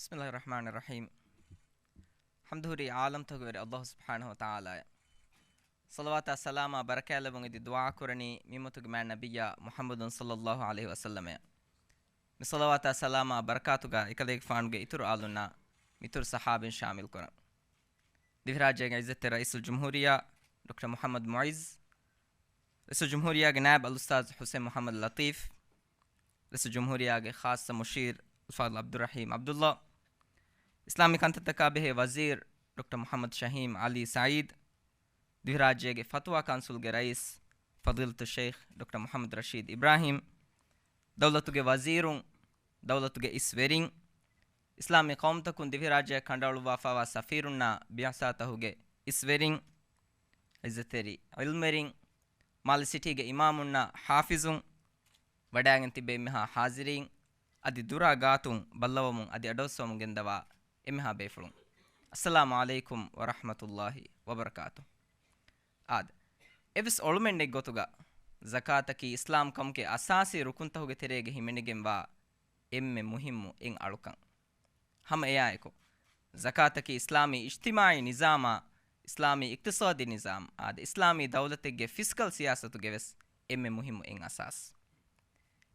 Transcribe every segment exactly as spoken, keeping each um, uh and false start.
بسم الله الرحمن الرحيم. ޙަމްދު ހުރީ ޢާލަމްތަކުގެ ވެރި ﷲ ސުބްޙާނަހޫ ވަތަޢާލާއަށް. ޞަލަވާތާ ސަލާމާ ބަރަކާތް ލެއްވުން އެދި ދުޢާ ކުރަނީ މި އުއްމަތުގެ މާތް ނަބިއްޔާ މުޙައްމަދު ޞައްލައްލާހު ޢަލައިހި ވަސައްލަމަށް. މި ޞަލަވާތާ ސަލާމާ ބަރަކާތުގަ އެކަލޭގެފާނުގެ އިތުރު އާލުންނާ މިތުރު ޞަޙާބީން ޝާމިލް ކުރަން. ދިވެހިރާއްޖޭގެ ޢިއްޒަތްތެރި ރައީސުލްޖުމްހޫރިއްޔާ ޑޮކްޓަރ މުޙައްމަދު މުޢިއްޒު، ރައީސުލްޖުމްހޫރިއްޔާގެ ނާއިބު އަލްއުސްތާޛު ޙުސައިން މުޙައްމަދު ލަޠީފް، ރައީސުލްޖުމްހޫރިއްޔާގެ ޚާއްޞަ މުޝީރު އަލްފާޟިލް ޢަބްދުއްރަޙީމް ޢަބްދުއްލާ، އިސްލާމީ ކަންތައްތަކާ ބެހޭ ވަޒީރު ޑޮކްޓަރ މުޙައްމަދު ޝަހީމް ޢަލީ ސަޢީދު، ދިވެހިރާއްޖޭގެ ފަތުވާ ކައުންސިލްގެ ރައީސް ފަޟީލަތުއްޝައިޚް ޑޮކްޓަރ މުޙައްމަދު ރަޝީދު އިބްރާހީމް، ދައުލަތުގެ ވަޒީރުން، ދައުލަތުގެ އިސްވެރިން، އިސްލާމީ ޤައުމުތަކުން ދިވެހިރާއްޖެއަށް ކަނޑައަޅުއްވާފައިވާ ސަފީރުންނާ ބިޢުސާތަކުގެ އިސްވެރިން، ޢިއްޒަތްތެރި ޢިލްމުވެރިން، މާލެ ސިޓީގެ އިމާމުންނާ ޙާފިޒުން، ވަޑައިގެން ތިއްބެވި އެންމެހާ ޙާޟިރީން، އަދި ދުރާ ގާތުން ބައްލަވަމުން އަދި އަޑުއައްސަވަމުން ގެންދަވާ އެންމެހާ ބޭފުޅުން، އައްސަލާމު ޢަލައިކުމް ވަރަޙްމަތުﷲި ވަބަރަކާތުހު. އާދެ، އެއްވެސް އޮޅުމެއް ނެތް ގޮތުގަ ޒަކާތަކީ އިސްލާމް ކަމުގެ އަސާސީ ރުކުންތަކުގެ ތެރޭގަ ހިމެނިގެންވާ އެންމެ މުހިއްމު އެއް އަޅުކަން. ހަމަ އެއާއެކު، ޒަކާތަކީ އިސްލާމީ އިޖްތިމާޢީ ނިޒާމާ، އިސްލާމީ އިޤްތިޞާދީ ނިޒާމް، އާދެ، އިސްލާމީ ދައުލަތެއްގެ ފިސްކަލް ސިޔާސަތުގެ ވެސް އެންމެ މުހިއްމު އެއް އަސާސް.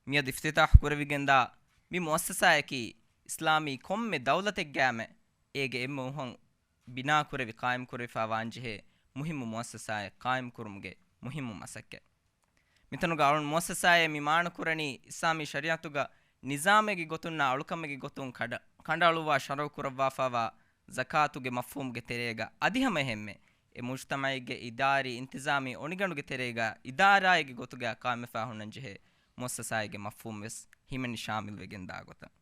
މިއަދު އިފްތިތާޙު ކުރެވިގެންދާ މި މުއައްސަސާއަކީ އިސްލާމީ ކޮންމެ ދައުލަތެއްގައިމެ އޭގެ އެންމެ އުހަށް ބިނާކުރެވި، ޤާއިމްކުރެވިފައި ވާންޖެހޭ މުހިއްމު މުއައްސަސާއެއް ޤާއިމްކުރުމުގެ މުހިއްމު މަސައްކަތް. މިތަނުގަ އަޅުން މުއައްސަސާއޭ މި މާނަކުރަނީ އިސްލާމީ ޝަރީޢަތުގަ ނިޒާމެއްގެ ގޮތުންނާ އަޅުކަމެއްގެ ގޮތުން ކަޑަ-، ކަނޑައަޅުއްވާ ޝަރުޢުކުރައްވާފައިވާ ޒަކާތުގެ މަފްހޫމްގެ ތެރޭގަ އަދި ހަމައެހެންމެ އެ މުޖްތަމަޢެއްގެ އިދާރީ އިންތިޒާމީ އޮނިގަނޑުގެ ތެރޭގަ އިދާރާއެއްގެ ގޮތުގަ ޤާއިމްވެފައި ހުންނަންޖެހޭ މުއައްސަސާއެއްގެ މަފްހޫމް ވެސް ހިމެނި ޝާމިލްވެގެންދާ ގޮތަށް.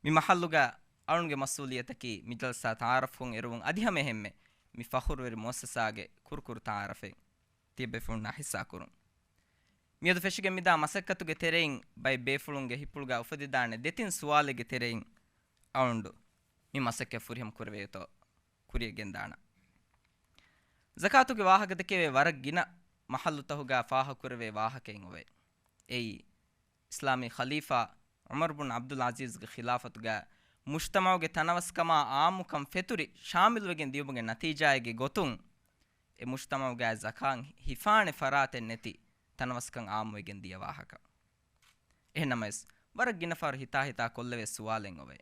މި މަޙައްލުގަ އަޅުންގެ މަސްއޫލިއްޔަތަކީ މި ޖަލްސާ ތަޢާރަފްކޮށް އެރުވުން އަދި ހަމައެހެންމެ މި ފަޚުރުވެރި މުއައްސަސާގެ ކުރުކުރު ތަޢާރަފެއް ތިޔަބޭފުޅުންނާ ހިއްސާކުރުން. މިއަދު ފެށިގެން މިދާ މަސައްކަތުގެ ތެރެއިން ބައެއް ބޭފުޅުންގެ ހިތްޕުޅުގަ އުފެދިދާނެ ދެތިން ސުވާލެއްގެ ތެރެއިން އަޅުނޑު މި މަސައްކަތް ފުރިހަމަ ކުރެވޭތޯ ކުރިޔަށް ގެންދާނަން. ޒަކާތުގެ ވާހަކަދެކެވޭ ވަރަށް ގިނަ މަޙައްލުތަކުގަ ފާހަގަކުރެވޭ ވާހަކައެއް އޮވޭ. އެއީ، އިސްލާމީ ޚަލީފާ ޢުމަރު ބުން ޢަބްދުލް ޢަޒީޒްގެ ޚިލާފަތުގަ މުޖްތަމަޢުގެ ތަނަވަސްކަމާ ޢާއްމުކަން ފެތުރި ޝާމިލްވެގެން ދިޔުމުގެ ނަތީޖާއެއްގެ ގޮތުން، އެ މުޖްތަމަޢުގައި ޒަކާތް ހިފާނެ ފަރާތެއް ނެތި ތަނަވަސްކަން ޢާއްމުވެގެން ދިޔަ ވާހަކަ. އެހެންނަމަވެސް، ވަރަށް ގިނަ ފަހަރު ހިތާހިތާ ކޮށްލެވޭ ސުވާލެއް އޮވޭ.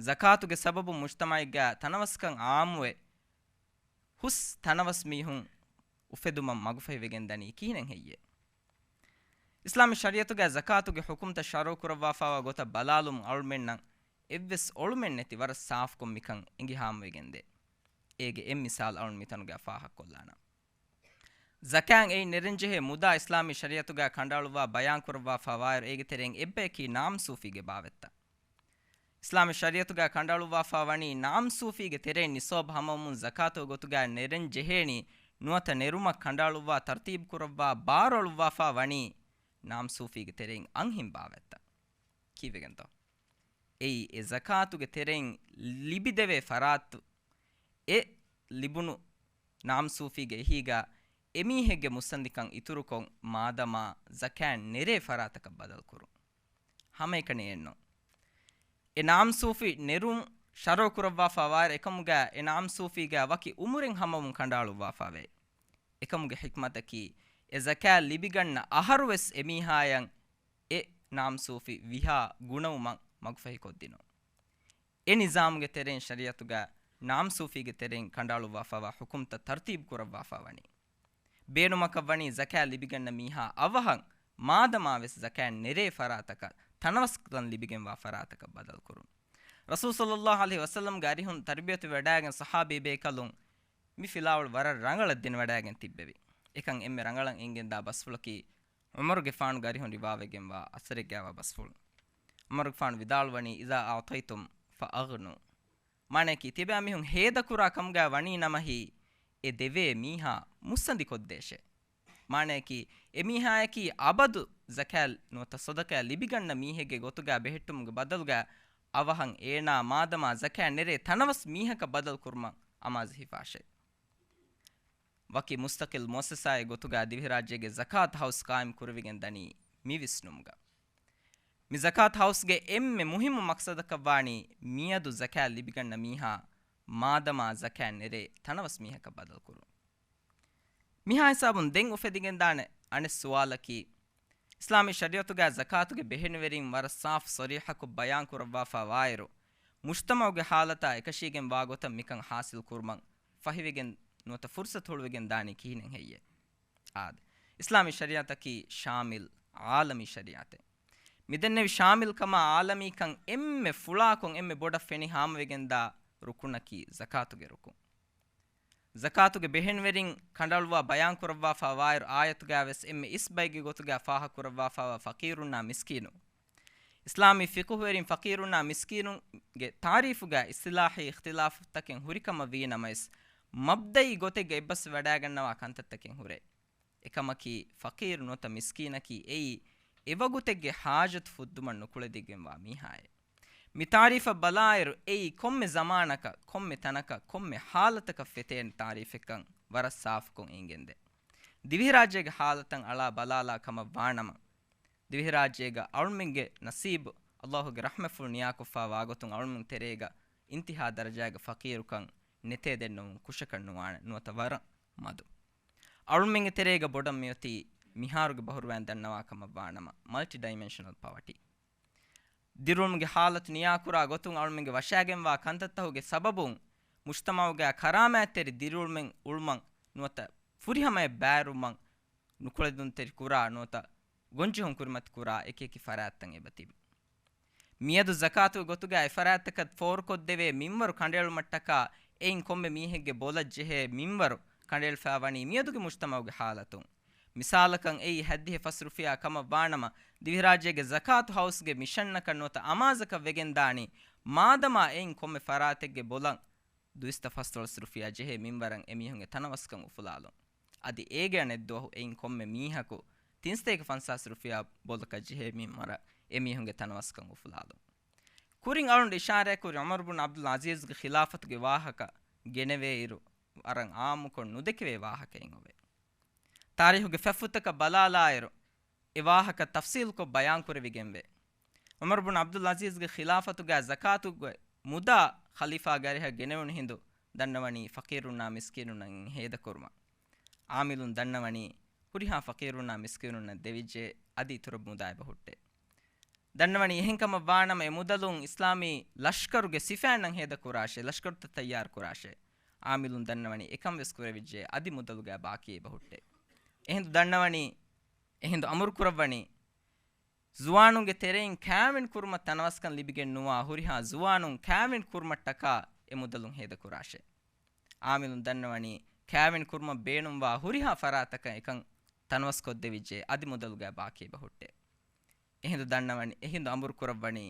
ޒަކާތުގެ ސަބަބުން މުޖްތަމަޢެއްގަ ތަނަވަސްކަން ޢާއްމުވެ، ހުސް ތަނަވަސް މީހުން އުފެދުމަށް މަގުފަހިވެގެން ދަނީ ކިހިނެއް ހެއްޔޭ؟ އިސްލާމީ ޝަރީޢަތުގައި ޒަކާތުގެ ޙުކުމްތައް ޝަރުޢުކުރައްވާފައިވާ ގޮތަށް ބަލާލުމުން އަޅުމެންނަށް އެއްވެސް އޮޅުމެއް ނެތި ވަރަށް ސާފުކޮށް މިކަން އެނގި ހާމަވެގެންދޭ. އޭގެ އެއް މިސާލު އަޅުން މިތަނުގައި ފާހަގަކޮށްލާނަން. ޒަކާތް އެއީ ނެރެންޖެހޭ މުދާ އިސްލާމީ ޝަރީޢަތުގައި ކަނޑައަޅުއްވާ ބަޔާންކުރައްވާފައިވާއިރު އޭގެ ތެރެއިން އެއްބަޔަކީ ނާމް ސޫފީގެ ބާވަތްތައް. އިސްލާމީ ޝަރީޢަތުގައި ކަނޑައަޅުއްވާފައި ވަނީ ނާމް ސޫފީގެ ތެރެއިން ނިޞާބު ހަމަވުމުން ޒަކާތުގެ ގޮތުގައި ނެރެން ޖެހޭނީ ނުވަތަ ނެރުމަށް ކަނޑައަޅުއްވާ ތަރުތީބުކުރައްވާ ބާރުއަޅުއްވާފައި ވަނީ ނާމް ސޫފީގެ ތެރެއިން އަންހެން ބާވަތްތައް. ކީއްވެގެންތޯ؟ އެއީ އެ ޒަކާތުގެ ތެރެއިން ލިބިދެވޭ ފަރާތު އެ ލިބުނު ނާމް ސޫފީގެ އެހީގަ އެމީހެއްގެ މުއްސަނދިކަން އިތުރުކޮށް މާދަމާ ޒަކާތް ނެރޭ ފަރާތަކަށް ބަދަލުކުރުން. ހަމައެކަނި އެއްނު. އެ ނާމް ސޫފީ ނެރުން ޝަރުޢުކުރައްވާފައިވާއިރު އެކަމުގަ އެ ނާމް ސޫފީގަ ވަކި އުމުރެއް ހަމަވުން ކަނޑައަޅުއްވާފައިވޭ. އެކަމުގެ ޙިކްމަތަކީ އެ ޒަކާތް ލިބިގަންނަ އަހަރުވެސް އެމީހާޔަށް އެ ނާމް ސޫފީ ވިހާ ގުނަވުމަށް މަގުފަހިކޮށްދިނުން. އެ ނިޒާމުގެ ތެރެއިން ޝަރީޢަތުގަ ނާމް ސޫފީގެ ތެރެއިން ކަނޑައަޅުއްވާފައިވާ ޙުކުމްތައް ތަރުތީބު ކުރައްވާފައި ވަނީ. ބޭނުމަކަށް ވަނީ ޒަކާތް ލިބިގަންނަ މީހާ އަވަހަށް މާދަމާވެސް ޒަކާތް ނެރޭ ފަރާތަކަށް ތަނަވަސްކަން ލިބިގެންވާ ފަރާތަކަށް ބަދަލުކުރުން. ރަސޫލު ޞައްލައްލާހު ޢަލައިހި ވަސައްލަމްގެ އަރިހުން ތަރުބިޔަތު ވެވަޑައިގެން ޞަޙާބީ ބޭކަލުން މި ފިލާވަޅު ވަރަށް ރަނގަޅަށް ދެނެވަޑައިގެން ތިއްބެވި. އެކަން އެންމެ ރަނގަޅަށް އެނގިގެންދާ ބަސްފުޅަކީ ޢުމަރުގެފާނުގެ އަރިހުން ރިވާވެގެންވާ އަސަރެއްގައިވާ ބަސްފުޅު. ޢުމަރުގެފާނު ވިދާޅުވަނީ، إذا أعطيتم فأغنوا. މާނަޔަކީ، ތިޔަބައިމީހުން ހޭދަކުރާ ކަމުގައި ވަނީ ނަމަ ހީ، އެ ދެވޭ މީހާ މުއްސަނދި ކޮށްދޭށޭ. މާނަޔަކީ، އެ މީހާޔަކީ އަބަދު ޒަކާތް ނުވަތަ ޞަދަޤާތް ލިބިގަންނަ މީހެއްގެ ގޮތުގައި ބެހެއްޓުމުގެ ބަދަލުގައި އަވަހަށް އޭނާ މާދަމާ ޒަކާތް ނެރޭ ތަނަވަސް މީހަކަށް ބަދަލު ކުރުމަށް އަމާޒު ހިފާށޭ. ވަކި މުސްތަޤިލް މުއައްސަސާއެއް ގޮތުގައި ދިވެހިރާއްޖޭގެ ޒަކާތު ހައުސް ޤާއިމް ކުރެވިގެން ދަނީ މި ވިސްނުމުގަ. މި ޒަކާތު ހައުސްގެ އެންމެ މުހިއްމު މަޤްޞަދަކަށްވާނީ މިއަދު ޒަކާތް ލިބިގަންނަ މީހާ މާދަމާ ޒަކާތް ނެރޭ ތަނަވަސް މީހަކަށް ބަދަލުކުރުން. މިހާ ހިސާބުން ދެން އުފެދިގެންދާނެ އަނެއް ސުވާލަކީ، އިސްލާމީ ޝަރީޢަތުގައި ޒަކާތުގެ ބެހެނިވެރީން ވަރަށް ސާފު ޞަރީޙަކޮށް ބަޔާން ކުރައްވާފާ ވާއިރު، މުޖްތަމަޢުގެ ޙާލަތާ އެކަށީގެން ވާ ގޮތަށް މިކަން ޙާޞިލް ކުރުމަށް ފަހިވެގެން ނުވަތަ ފުރުޞަތު ހުޅުވިގެން ދާނީ ކިހިނެއް ހެއްޔޭ؟ އާދެ، އިސްލާމީ ޝަރީޢަތަކީ ޝާމިލް ޢާލަމީ ޝަރީޢަތެއް. މިދެންނެވި ޝާމިލްކަމާ ޢާލަމީކަން އެންމެ ފުޅާކޮށް އެންމެ ބޮޑަށް ފެނި ހާމަވެގެންދާ ރުކުނަކީ ޒަކާތުގެ ރުކުން. ޒަކާތުގެ ބެހެނިވެރިން ކަނޑައަޅުވާ ބަޔާން ކުރައްވާފާ ވާއިރު އާޔަތުގައި ވެސް އެންމެ އިސް ބައެއްގެ ގޮތުގައި ފާހަ ކުރައްވާފާވާ ފަޤީރުންނާ މިސްކީނުން. އިސްލާމީ ފިޤުހުވެރިން ފަޤީރުންނާ މިސްކީނުންގެ ތާރީފުގައި އިޞްޠިލާޙީ އިޚްތިލާފުތަކެއް ހުރިކަމަށް ވީ ނަމަވެސް، މަބްދައީ ގޮތެއްގަ އެއްބަސްވެވަޑައިގަންނަވާ ކަންތައްތަކެއް ހުރޭ. އެކަމަކީ، ފަޤީރު ނުވަތަ މިސްކީނަކީ އެއީ އެވަގުތެއްގެ ޙާޖަތު ފުއްދުމަށް ނުކުޅެދިގެންވާ މީހާއެއް. މި ތާރީފަށް ބަލާއިރު، އެއީ ކޮންމެ ޒަމާނަކަށް، ކޮންމެ ތަނަކަށް، ކޮންމެ ޙާލަތަކަށް ފެތޭނެ ތާރީފެއްކަން ވަރަށް ސާފުކޮށް އެނގެންދޭ. ދިވެހިރާއްޖޭގެ ޙާލަތަށް އަޅާ ބަލާލާ ކަމަށް ވާނަމަ، ދިވެހިރާއްޖޭގަ އަޅުމެންގެ ނަސީބު، ﷲގެ ރަޙްމަތްފުޅު ނިޔާކޮށްފާ ވާގޮތުން އަޅުމެން ތެރޭގަ އިންތިހާ ދަރަޖާގެ ފަޤީރުކަން ނެތޭ ދެންނެވުން ކުށަކަށް ނުވާނެ ނުވަތަ ވަރަށް މަދު. އަޅުމެންގެ ތެރޭގަ ބޮޑަށް މިއޮތީ މިހާރުގެ ބަހުރުވައިން ދަންނަވާ ކަމަށް ވާނަމަ، މަލްޓި ޑައިމެންޝަނަލް ޕަވަޓީ. ދިރިއުޅުމުގެ ޙާލަތު ނިޔާކުރާ ގޮތުން އަޅުމެންގެ ވަށައިގެންވާ ކަންތައްތަކުގެ ސަބަބުން މުޖްތަމަޢުގައި ކަރާމާތްތެރި ދިރިއުޅުމެއް އުޅުމަށް ނުވަތަ ފުރިހަމައަށް ބައިވެރިވުމަށް ނުކުޅެދުންތެރި ކުރާ ނުވަތަ ގޮންޖެހުން ކުރިމަތި ކުރާ އެކި އެކި ފަރާތްތައް އެބަ ތިބި. މިއަދު ޒަކާތުގެ ގޮތުގައި އެފަރާތްތަކަށް ފޯރުކޮށްދެވޭ މިންވަރު ކަނޑައެޅުމަށްޓަކާ އެއިން ކޮންމެ މީހެއްގެ ބޮލަށް ޖެހޭ މިންވަރު ކަނޑައެޅިފައި ވަނީ މިއަދުގެ މުޖްތަމަޢުގެ ޙާލަތުން. މިސާލަކަށް އެއީ ހައްދިހަ ފަސް ރުފިޔާ ކަމަށް ވާނަމަ، ދިވެހިރާއްޖޭގެ ޒަކާތު ހައުސްގެ މިޝަންއަކަށް ނުވަތަ އަމާޒަކަށް ވެގެންދާނީ، މާދަމާ އެއިން ކޮންމެ ފަރާތެއްގެ ބޮލަށް ދުއިސައްތަ ފަސްދޮޅަސް ރުފިޔާ ޖެހޭ މިންވަރަށް އެމީހުންގެ ތަނަވަސްކަން އުފުލާލުން. އަދި އޭގެ އަނެއްދުވަހު އެއިން ކޮންމެ މީހަކު ތިންސަތޭކަ ފަންސާސް ރުފިޔާ ބޮލަކަށް ޖެހޭ މިންވަރަށް އެމީހުންގެ ތަނަވަސްކަން އުފުލާލުން. ކުރިން އަޅުން އިޝާރާތްކުރި ޢުމަރު ބުން ޢަބްދުލް ޢަޒީޒްގެ ޚިލާފަތުގެ ވާހަކަ ގެނެވޭއިރު، ވަރަށް ޢާއްމުކޮށް ނުދެކެވޭ ވާހަކައެއް އޮވޭ. ތާރީޚުގެ ފަތްފުތަކަށް ބަލާލާއިރު، އެ ވާހަކަ ތަފްޞީލްކޮށް ބަޔާންކުރެވިގެންވޭ. ޢުމަރު ބުން ޢަބްދުލް ޢަޒީޒްގެ ޚިލާފަތުގައި ޒަކާތުގެ މުދާ ޚަލީފާގެ އަރިހަށް ގެނެވުނު ހިނދު ދަންނަވަނީ ފަޤީރުންނާ މިސްކީނުންނަށް ހޭދަކުރުމަށް. ޢާމިލުން ދަންނަވަނީ ހުރިހާ ފަޤީރުންނާ މިސްކީނުންނަށް ދެވިއްޖެ، އަދި އިތުރަށް މުދާ އެބަ ހުއްޓޭ. ދަންނަވަނީ އެހެންކަމަށް ވާނަމަ އެ މުދަލުން އިސްލާމީ ލަޝްކަރުގެ ސިފައިންނަށް ހޭދަކުރާށޭ، ލަޝްކަރުތައް ތައްޔާރުކުރާށޭ. ޢާމިލުން ދަންނަވަނީ އެކަން ވެސް ކުރެވިއްޖެ، އަދި މުދަލުގައި ބާކީ އެބަ ހުއްޓޭ. އެހިނދު ދަންނަވަނީ، އެހިނދު އަމުރު ކުރައްވަނީ، ޒުވާނުންގެ ތެރެއިން ކާވެނި ކުރުމަށް ތަނަވަސްކަން ލިބިގެން ނުވާ ހުރިހާ ޒުވާނުން ކާވެނި ކުރުމަށްޓަކާ އެ މުދަލުން ހޭދަކުރާށޭ. ޢާމިލުން ދަންނަވަނީ، ކާވެނި ކުރުމަށް ބޭނުންވާ ހުރިހާ ފަރާތަކަށް އެކަން ތަނަވަސްކޮށްދެވިއްޖެ، އަދި މުދަލުގައި ބާކީ އެބަ ހުއްޓޭ. އެހިނދު ދަންނަވަނީ، އެހިނދު އަމުރު ކުރައްވަނީ،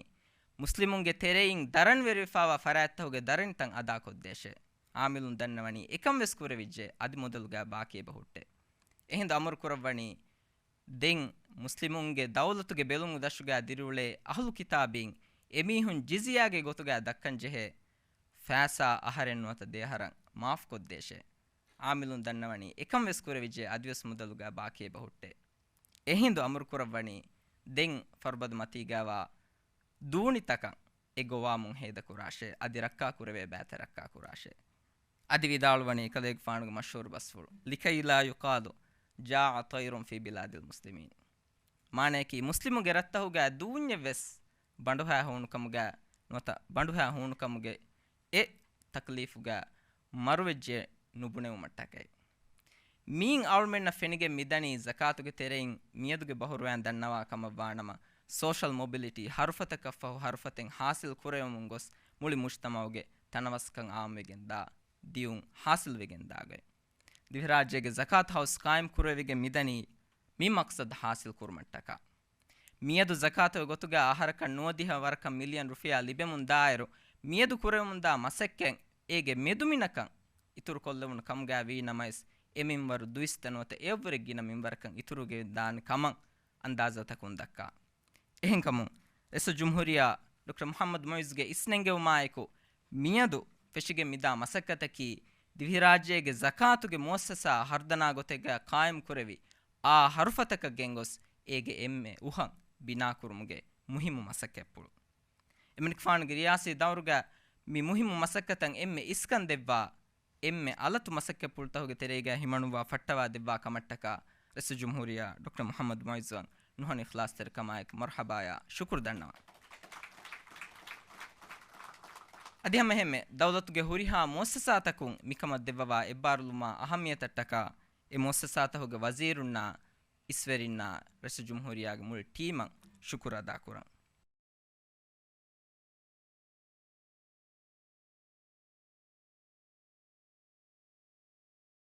މުސްލިމުންގެ ތެރެއިން ދަރަނިވެރިވެފާވާ ފަރާތްތަކުގެ ދަރަނިތައް އަދާކޮށްދޭށޭ. ޢާމިލުން ދަންނަވަނީ، އެކަން ވެސް ކުރެވިއްޖެ، އަދި މުދަލުގައި ބާކީ އެބަ ހުއްޓޭ. އެހިނދު އަމުރު ކުރައްވަނީ، ދެން މުސްލިމުންގެ ދައުލަތުގެ ބެލުމުގެ ދަށުގައި ދިރިއުޅޭ އަހުލު ކިތާބީން އެމީހުން ޖިޒްޔާގެ ގޮތުގައި ދައްކަން ޖެހޭ ފައިސާ އަހަރެއް ނުވަތަ ދެއަހަރަށް މާފުކޮށްދޭށޭ. ޢާމިލުން ދަންނަވަނީ، އެކަން ވެސް ކުރެވިއްޖެ، އަދިވެސް މުދަލުގައި ބާކީ އެބަ ހުއްޓޭ. އެހިނދު އަމުރު ކުރައްވަނީ، ދެން ފަރުބަދަ މަތީގައިވާ ދޫނިތަކަށް އެ ގޮވާމުން ހޭދަކުރާށޭ، އަދި ރައްކާކުރެވޭ ބައިތައް ރައްކާކުރާށޭ. އަދި ވިދާޅުވަނީ އެކަލޭގެފާނުގެ މަޝްހޫރު ބަސްފުޅު، لكي لا يقال جاع طير في بلاد المسلمين. މާނަޔަކީ، މުސްލިމުންގެ ރަށްތަކުގައި ދޫންޏެއް ވެސް ބަނޑުހައި ހޫނުކަމުގައި ނުވަތަ ބަނޑުހައި ހޫނުކަމުގެ އެ ތަކްލީފުގައި މަރުވެއްޖެ ނުބުނެވުމަށްޓަކައި. މީން އަޅުމެންނަށް ފެނިގެން މިދަނީ ޒަކާތުގެ ތެރެއިން މިއަދުގެ ބަހުރުވައިން ދަންނަވާ ކަމަށް ވާނަމަ، ސޯޝަލް މޮބިލިޓީ ހަރުފަތަކަށްފަހު ހަރުފަތެއް ހާސިލް ކުރެވެމުން ގޮސް މުޅި މުޖްތަމަޢުގެ ތަނަވަސްކަން އާއްމުވެގެންދާ ދިޔުން ހާސިލްވެގެންދާގޮތް. ދިވެހިރާއްޖޭގެ ޒަކާތު ހައުސް ޤާއިމް ކުރެވިގެން މިދަނީ މި މަޤްޞަދު ހާސިލް ކުރުމަށްޓަކާ. މިއަދު ޒަކާތުގެ ގޮތުގައި އަހަރަކަށް ނުވަދިހަ ވަރަކަށް މިލިއަން ރުފިޔާ ލިބެމުން ދާއިރު، މިއަދު ކުރެވެމުންދާ މަސައްކަތް އޭގެ މެދުމިނަކަށް އިތުރުކޮށްލެވުނު ކަމުގައި ވީ ނަމަވެސް، އެ މިންވަރު ދުއިސައްތަ ނުވަތަ އެއަށްވުރެ ގިނަ މިންވަރަކަށް އިތުރުވެގެން ދާނެ ކަމަށް އަންދާޒާތަކުން ދައްކާ. އެހެންކަމުން، ރައީސުލްޖުމްހޫރިއްޔާ ޑޮކްޓަރ މުޙައްމަދު މުޢިއްޒުގެ އިސްނެންގެވުމާއެކު، މިއަދު ފެށިގެން މިދާ މަސައްކަތަކީ، ދިވެހިރާއްޖޭގެ ޒަކާތުގެ މުއައްސަސާ ހަރުދަނާ ގޮތެއްގައި ޤާއިމް ކުރެވި، އާ ހަރުފަތަކަށް ގެންގޮސް، އޭގެ އެންމެ އުހަށް ބިނާކުރުމުގެ މުހިއްމު މަސައްކަތްޕުޅު. އެމަނިކުފާނުގެ ރިޔާސީ ދައުރުގަ މި މުހިއްމު މަސައްކަތަށް އެންމެ އިސްކަން ދެއްވާ، އެންމެ އަލަތު މަސައްކަތްޕުޅުތަކުގެ ތެރޭގަ ހިމަނުއްވާ ފައްޓަވާ ދެއްވާ ކަމަށްޓަކާ ރައީސުލްޖުމްހޫރިއްޔާ ޑޮކްޓަރ މުޙައްމަދު މުޢިއްޒުއަށް ނުހަނު އިޚްލާޞްތެރިކަމާއެކު މަރުޙަބާޔާ ޝުކުރު ދަންނަވަން. އަދި ހަމައެހެންމެ ދައުލަތުގެ ހުރިހާ މުއައްސަސާތަކުން މިކަމަށް ދެއްވަވާ އެއްބާރުލުމާ އަހައްމިޔަތަށްޓަކާ އެ މުއައްސަސާތަކުގެ ވަޒީރުންނާ އިސްވެރިންނާ ރައީސުލްޖުމްހޫރިއްޔާގެ މުޅި ޓީމަށް ޝުކުރު އަދާކުރަން.